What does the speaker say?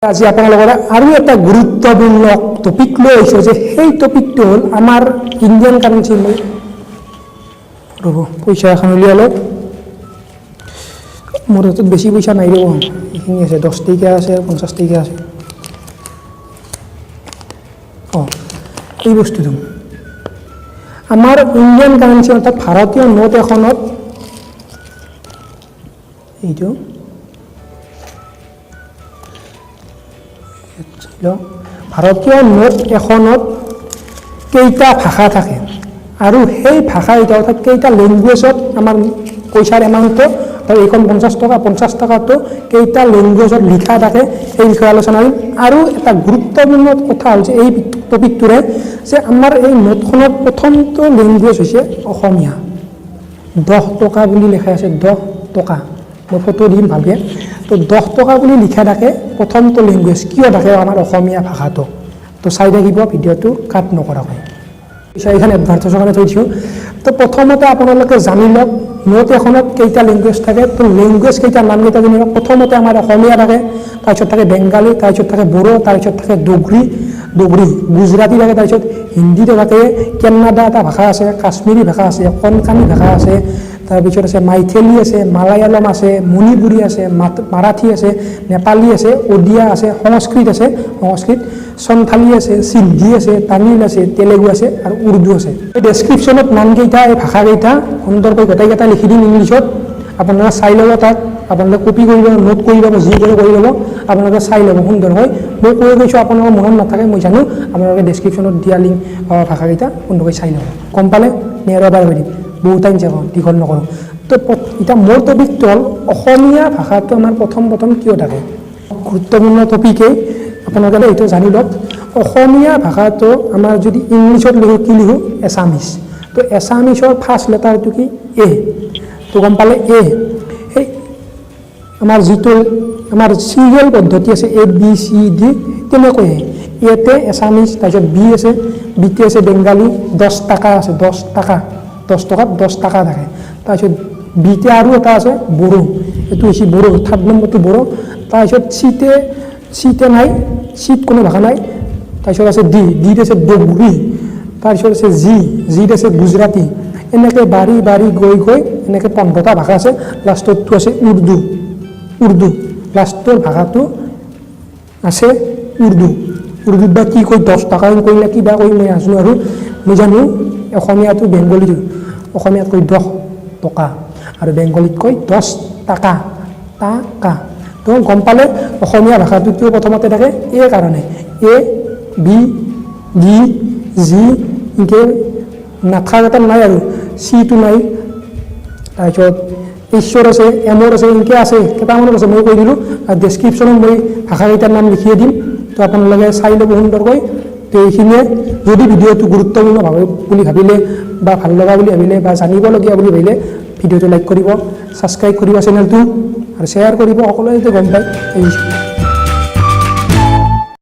আজি আপোনালোকৰ আৰু এটা গুৰুত্বপূৰ্ণ টপিক লৈ আহিছোঁ যে সেই টপিকটো হ'ল আমাৰ ইণ্ডিয়ান কাৰেঞ্চি। মই, ৰ'ব, পইচা এখন উলিয়াই লওক। মোৰ হাতত বেছি পইচা নাই, ৰ'ব, এইখিনি আছে, 10 টকীয়া আছে, 50 টকীয়া আছে। অঁ, এই বস্তুটো আমাৰ ইণ্ডিয়ান কাৰেঞ্চি, অৰ্থাৎ ভাৰতীয় নোট এখনত এইটো লওক। ভাৰতীয় নোট এখনত কেইটা ভাষা থাকে আৰু সেই ভাষা কেইটা, অৰ্থাৎ কেইটা লেংগুৱেজত আমাৰ পইচাৰ এমাউণ্টটো, অৰ্থাৎ এইখন 50 টকা, 50 টকাটো কেইটা লেংগুৱেজত লিখা থাকে, সেই বিষয়ে আলোচনা কৰিম। আৰু এটা গুৰুত্বপূৰ্ণ কথা হ'ল যে এই টপিকটোৰে যে আমাৰ এই নোটখনৰ প্ৰথমটো লেংগুৱেজ হৈছে অসমীয়া। 10 টকা বুলি লিখা আছে, 10 টকা। মই ফটো দিম ভালকৈ। তো 10 টকা বুলি লিখা থাকে, প্ৰথমটো লেংগুৱেজ কিয় থাকে আমাৰ অসমীয়া ভাষাটো? তো চাই থাকিব ভিডিঅ'টো কাট নকৰাকৈ। পিছে এইখন এডভাৰটাইজৰ কাৰণে থৈ দিছোঁ। তো প্ৰথমতে আপোনালোকে জানি লওক নোট এখনত কেইটা লেংগুৱেজ থাকে। তো লেংগুৱেজ কেইটাৰ নামকেইটা জানি লওক। প্ৰথমতে আমাৰ অসমীয়া থাকে, তাৰপিছত থাকে বেংগালী, তাৰপিছত থাকে বড়ো, তাৰপিছত থাকে ডোগৰী, ডোগৰী, গুজৰাটী থাকে, তাৰপিছত হিন্দীটো থাকে, কান্নাডা এটা ভাষা আছে, কাশ্মীৰী ভাষা আছে, কনকানী ভাষা আছে, তাৰপিছত আছে মাইথেলি আছে, মালায়ালম আছে, মণিপুৰী আছে, মাৰাঠী আছে, নেপালী আছে, ওডিয়া আছে, সংস্কৃত আছে, সংস্কৃত, সন্থালী আছে, সিন্ধি আছে, তামিল আছে, তেলেগু আছে আৰু উৰ্দু আছে। এই ডেছক্ৰিপশ্যনত নামকেইটা, এই ভাষাকেইটা সুন্দৰকৈ গোটেইকেইটা লিখি দিম ইংলিছত। আপোনালোকে চাই ল'ব তাত। আপোনালোকে কপি কৰিব, নোট কৰি ল'ব, যি কৰে কৰি ল'ব। আপোনালোকে চাই ল'ব সুন্দৰকৈ। মই কৈ গৈছোঁ, আপোনালোকৰ মনত নাথাকে মই জানো। আপোনালোকে ডেছক্ৰিপশ্যনত দিয়া লিংক, ভাষাকেইটা সুন্দৰকৈ চাই ল'ব। গম পালে নে আৰু এবাৰ কৈ দিম? বহুত টাইম যাব, দীঘল নকৰোঁ। তো এতিয়া মোৰ টপিকটো হ'ল অসমীয়া ভাষাটো আমাৰ প্ৰথম প্ৰথম কিয় থাকে। গুৰুত্বপূৰ্ণ টপিকেই, আপোনালোকে এইটো জানি লওক। অসমীয়া ভাষাটো আমাৰ যদি ইংলিছত লিখোঁ, কি লিখোঁ? এছামিছ। তো এছামিছৰ ফাৰ্ষ্ট লেটাৰটো কি? এ। তো গম পালে, এ। সেই আমাৰ যিটো আমাৰ চিৰিয়েল পদ্ধতি আছে, এ বি চি ডি, তেনেকৈয়ে এতে এছামিছ, তাৰপিছত বি আছে, বিতে আছে বেংগালী, 10 টাকা আছে, 10 টাকা, 10 টকাত 10 টাকা থাকে। তাৰপিছত বিতে আৰু এটা আছে বড়ো, এইটো হৈছে বড়ো, থাৰ্ড নম্বৰটো বড়ো। তাৰপিছত চিতে, চিতে নাই, চিত কোনো ভাষা নাই। তাৰপিছত আছে ডি, ডিত আছে ডোগৰী। তাৰপিছত আছে জি, জিত আছে গুজৰাটী। এনেকৈ বাঢ়ি বাঢ়ি গৈ গৈ এনেকৈ 15টা ভাষা আছে। লাষ্টতটো আছে উৰ্দু, উৰ্দু। লাষ্টৰ ভাষাটো আছে উৰ্দু। উৰ্দুত বা কি কয়, 10 টকা কৰিলে কিবা কৰি, মই নাজানো। আৰু মই জানো অসমীয়াটো, বেংগলীটো। অসমীয়াত কয় 10 টকা আৰু বেংগলীত কয় 10 টাকা, টাকা। তো গম পালে, অসমীয়া ভাষাটো কিয় প্ৰথমতে থাকে? এই কাৰণে। এ বি ডি জি এনেকৈ নাথাক এটা নাই আৰু চিটো নাই। তাৰপিছত ঈশ্বৰ আছে, এমৰ আছে, এনেকৈ আছে, কেইটামানত আছে, মই কৈ দিলোঁ। আৰু ডেছক্ৰিপশ্যনত মই ভাষাকেইটাৰ নাম লিখিয়ে দিম। তো আপোনালোকে চাই ল'ব সুন্দৰকৈ। তো এইখিনিয়ে। যদি ভিডিঅ'টো গুৰুত্বপূৰ্ণ ভাবে বুলি ভাবিলে বা ভাল লগা বুলি ভাবিলে বা জানিবলগীয়া বুলি ভাবিলে, ভিডিঅ'টো লাইক কৰিব, ছাবস্ক্ৰাইব কৰিব চেনেলটো আৰু শ্বেয়াৰ কৰিব, সকলোৱে যাতে গম পায়। এই